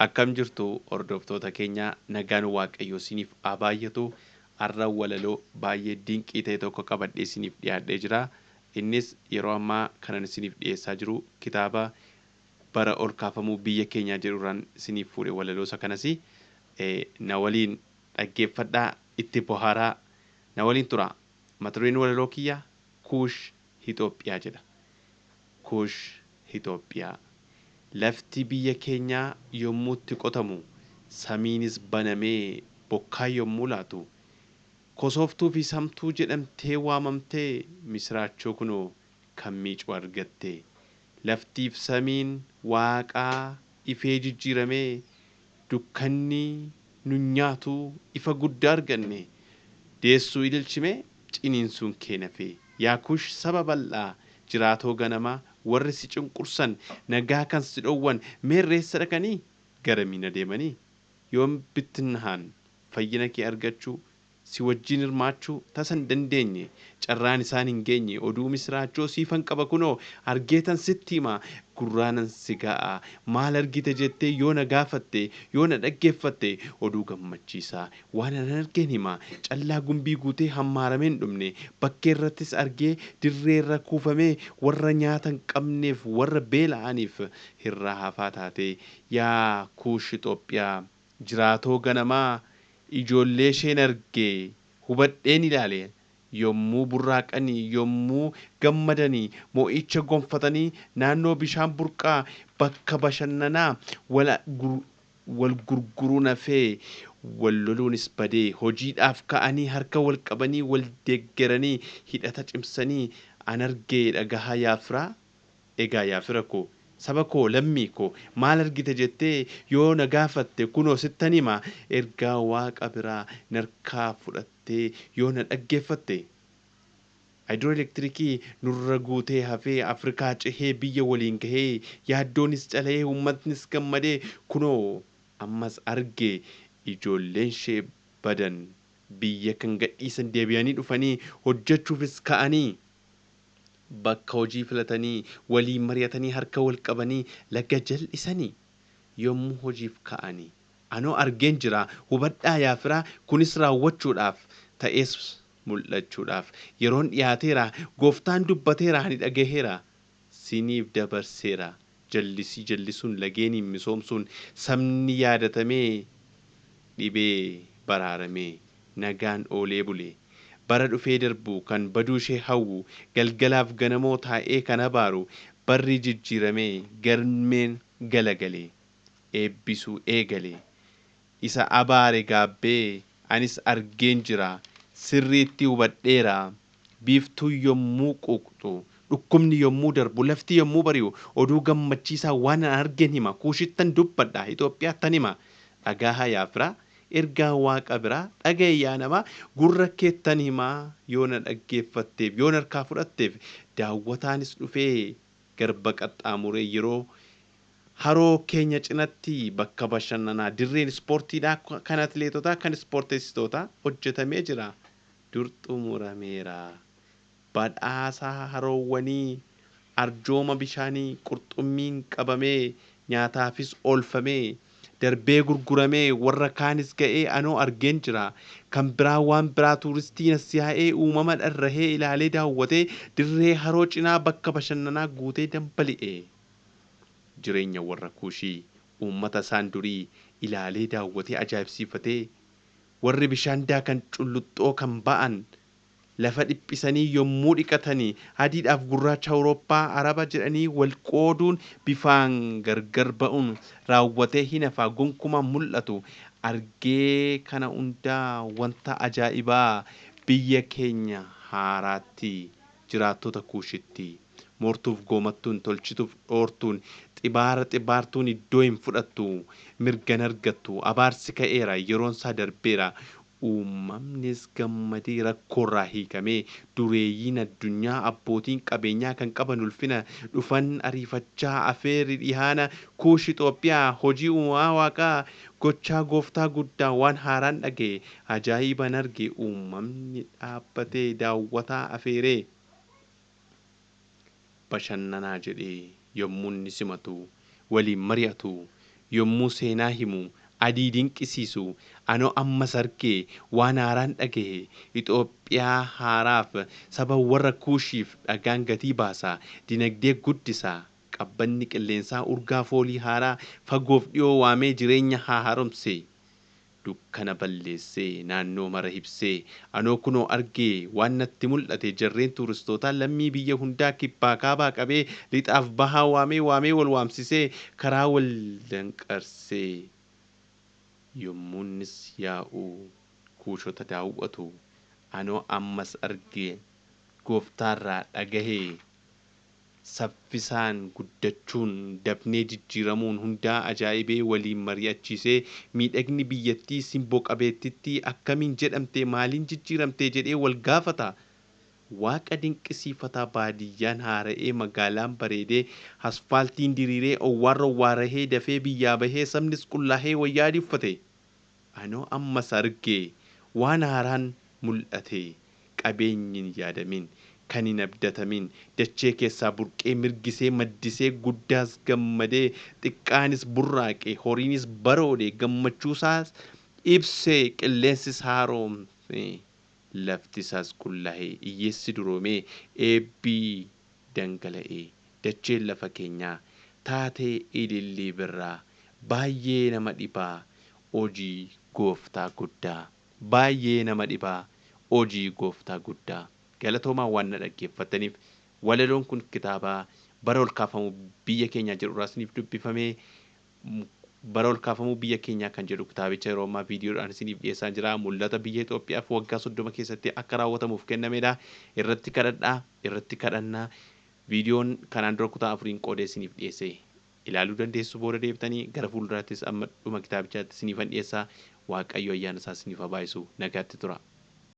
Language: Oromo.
Akkam jirtu hordoftoota keenya, nagaan Waaqayyoo isiniif haa baay'atu. Har'a walaloo baay'ee dinqii ta'e tokko qabadhee isiniif dhiyaadhee jira. Innis yeroo ammaa kanan isiniif dhiyeessaa jiru kitaaba bara ol kaafamuu biyya keenyaa jedhurraan isiniif fuudhe walaloo isa kanas na waliin dhaggeeffadhaa, itti bohaaraa, na waliin tura. Mata dureen walaloo kiyya Kuush Itoophiyaa jedha. Kuush Itoophiyaa. Lafti biyya keenyaa yommuu itti qotamu, samiinis banamee bokkaa yommuu laatu, kosooftuu fi samtuu jedhamtee waamamtee misiraachoo kunoo kan miicuu argatte. Laftiif samiin waaqaa ifee jijjiiramee dukkanni nun nyaatu ifa guddaa arganne. Deessuu ililchimee ciniinsuun kee nafee. Yaa Kuush saba bal'aa jiraatoo ganamaa, warri si cunqursan, nagaa kan si dhowwan, meerre eessa dhaqanii, garamiin adeemanii? Yoom bittinnahan fayyina kee argachuu, si wajjin hirmaachuu tasa hin dandeenye, carraan isaan hin geenye. Oduu misiraachoo siifan qaba kunoo, argeetan sitti hima, gurraanan si ga'a. Maal argite jettee yoo na gaafatte, yoo na dhaggeeffatte, oduu gammachiisaa waan an argeen hima. Callaa gumbii guutee hammaaramee hin dhumne bakkee irrattis argee, dirree irra kuufamee warra nyaata hin qabneef, warra beela'aniif hirraa hafaa taate. Yaa Kuush Itoophiyaa jiraatoo ganamaa, ijoollee isheen arge, hubadheen ilaale, yommuu burraaqanii, yommuu gammadanii, mo'icha gonfatanii naannoo bishaan burqaa bakka bashannanaa wal gurguruun hafee, wal loluunis badee, hojiidhaaf ka'anii, harka wal qabanii, wal deeggaranii, hidhata cimsanii an arge, dhagahaa yaa firaa. Egaa yaa fira koo, saba koo, lammii koo, maal argite jettee yoo na gaafatte, kunoo sittan hima, ergaa Waaqa biraa narkaa fudhattee yoo na dhaggeeffatte. Haayidroo-elektirikii nurra guutee hafee Afrikaa cehee biyya waliin gahee, yaaddoonis cala'ee, uummatnis gammadee, kunoo ammas arge, ijoolleen ishee badan biyya kan gadhiisan deebi'anii dhufanii hojjechuufis ka'anii, bakka hojii filatanii, waliin mari'atanii, harka wal qabanii, laga jal'isanii yommuu hojiif ka'anii anoo argeen jira. Hubadhaa yaa firaa, kunis raawwachuudhaaf, ta'ees mul'achuudhaaf yeroon dhiyaateera. Gooftaan dubbateera, ani dhagaheera, siniif dabarseera. Jallisii jallisuun, lageeniin misoomsuun, sabni yaadatamee dhibee baraaramee nagaan oolee bule. Bara dhufee darbu kan baduu ishee hawwu, galgalaaf ganamoo taa'ee kan abaaru, barri jijjiiramee galmeen galagale, eebbisuu eegale. Isa abaare gaabbee anis argeen jira, sirriitti hubadheera. Biiftuun yommuu quuqxu, dhukkubni yommuu darbu, lafti yommuu bari'u, oduu gammachiisaa waan an argeen hima, Kuushittan dubbadha, Itoophiyaattan hima. Dhagahaa yaa firaa, ergaa Waaqa biraa, dhaga'i yaa namaa, gurra keettan himaa, yoo na dhaggeeffatteef, yoo narkaa fudhatteef. Daawwataanis dhufee garba qaxxaamuree yeroo haroo keenya cinatti bakka bashannanaa, dirreen ispoortiidhaa kan atileetotaa, kan ispoorteessitootaa hojjetamee jira. Dur xumurameera. Badhaasa haroowwanii, arjooma bishaanii, qurxummiin qabamee nyaataafis oolfamee, darbee gurguramee warra kaanis ga'ee anoo argeen jira. Kan biraa waan biraa tuuristiin as yaa'ee uumama dharrahee ilaalee daawwatee dirree haroo cinaa bakka bashannanaa guutee dambali'e. Jireenya warra Kuushii, uummata isaan durii ilaalee daawwatee ajaa'ibsiifatee, warri bishaan daakan culluxxoo kan ba'an lafa dhiphisanii yommuu dhiqatani, adiidhaaf gurraacha, Awurooppaa, Araba jedhanii wal qooduun bifaan gargar ba'uun raawwatee hin hafa, gonkumaa hin mul'atu. Argee kana hundaa wanta ajaa'ibaa biyya keenya haaraatti, jiraattota Kuushitti. Moortuuf goomattuun, tolchituuf dhoortuun, xibaara xibaartuun iddoo hin fudhattu, mirga hin argattu. Abaarsi ka'eera, yeroonsaa darbeera. Uumamnis gammadee rakkoorraa hiikamee, dureeyyiin addunyaa, abbootiin qabeenyaa kan qaban ulfina, dhufan ariifachaa afeerri dhihaana Kuush Itoophiyaa, hojii uumamaa Waaqaa, gochaa gooftaa guddaa, waan haaraan dhaga'e, ajaa'iban arge, uumamni dhaabbatee daawwataa afeeree bashannanaa jedhee yommuu inni simatu, waliin mari'atu, Yommuu seenaa himu adii dinqisiisu anoo ammas argee waan haaraan dhagahe Itoophiyaa haaraaf saba warra kuushiif dhagaan gatii baasa dinagdee guddisa qabbanni qilleensaa urgaa foolii haaraa fagoof dhiyoo waamee jireenya haa haaromse. Dukkana balleessee naannoo mara ibsee anoo kunoo argee waan natti mul'ate jarreen tuuristootaa lammii biyya hundaa kibbaa kaabaa qabee lixaaf bahaa waamee waamee wal waamsisee karaa wal danqarsee yommuunnis yaa'u kuushota daawwatu anoo ammas argee gooftaarraa dhagahee saffisaan guddachuun dafnee jijjiiramuun hundaa ajaa'ibee waliin mari'achiisee miidhagni biyyattii simboo qabeettittii akkamiin jedhamte maaliin jijjiiramte jedhee wal gaafata. Waaqa dinqisiifataa baadiyyaan haara'ee magaalaan bareedee asfaaltiin diriiree owwaarra owwaarahee dafee biyyaa bahee sabnis qullaahee wayyaa adii uffate. Anoo ammas argee waan haaraan mul'ate qabeenyi hin yaadamin kan hin abdatamin dachee keessaa burqee mirgisee maddisee guddaas gammadee xiqqaanis burraaqe horiinis baroode gammachuusaas ibsee qilleensis haaromse lafti isaas qullaa'ee hiyyeessi duroomee eebbii dhangala'ee dacheen lafa keenyaa taatee ilillii birraa baay'ee nama dhibaa hojii gooftaa guddaa baay'ee nama dhibaa hojii gooftaa guddaa galatoomaa waan na dhaggeeffataniif walaloon kun kitaaba bara ol kaafamuu biyya keenyaa jedhu irraa isiniif dubbifamee bara ol kaafamuu biyya keenyaa kan jedhu kitaabicha yeroo ammaa viidiyoodhaan isiniif dhiyeessaa jira. Mul'ata biyya Itoophiyaaf waggaa 30 keessatti akka raawwatamuuf kennamedha. Irratti kadhadhaa, irratti kadhannaa. Viidiyoon kanaan dura kutaa afuriin qoodee isiniif dhiyeesse ilaaluu dandeessu booda deebitanii gara fuulduraattis amma dhuma kitaabichaatti isiniifan dhiyeessaa. Waaqayyo ayyaana isaa isiniif haa baay'isu. Nagaatti tura.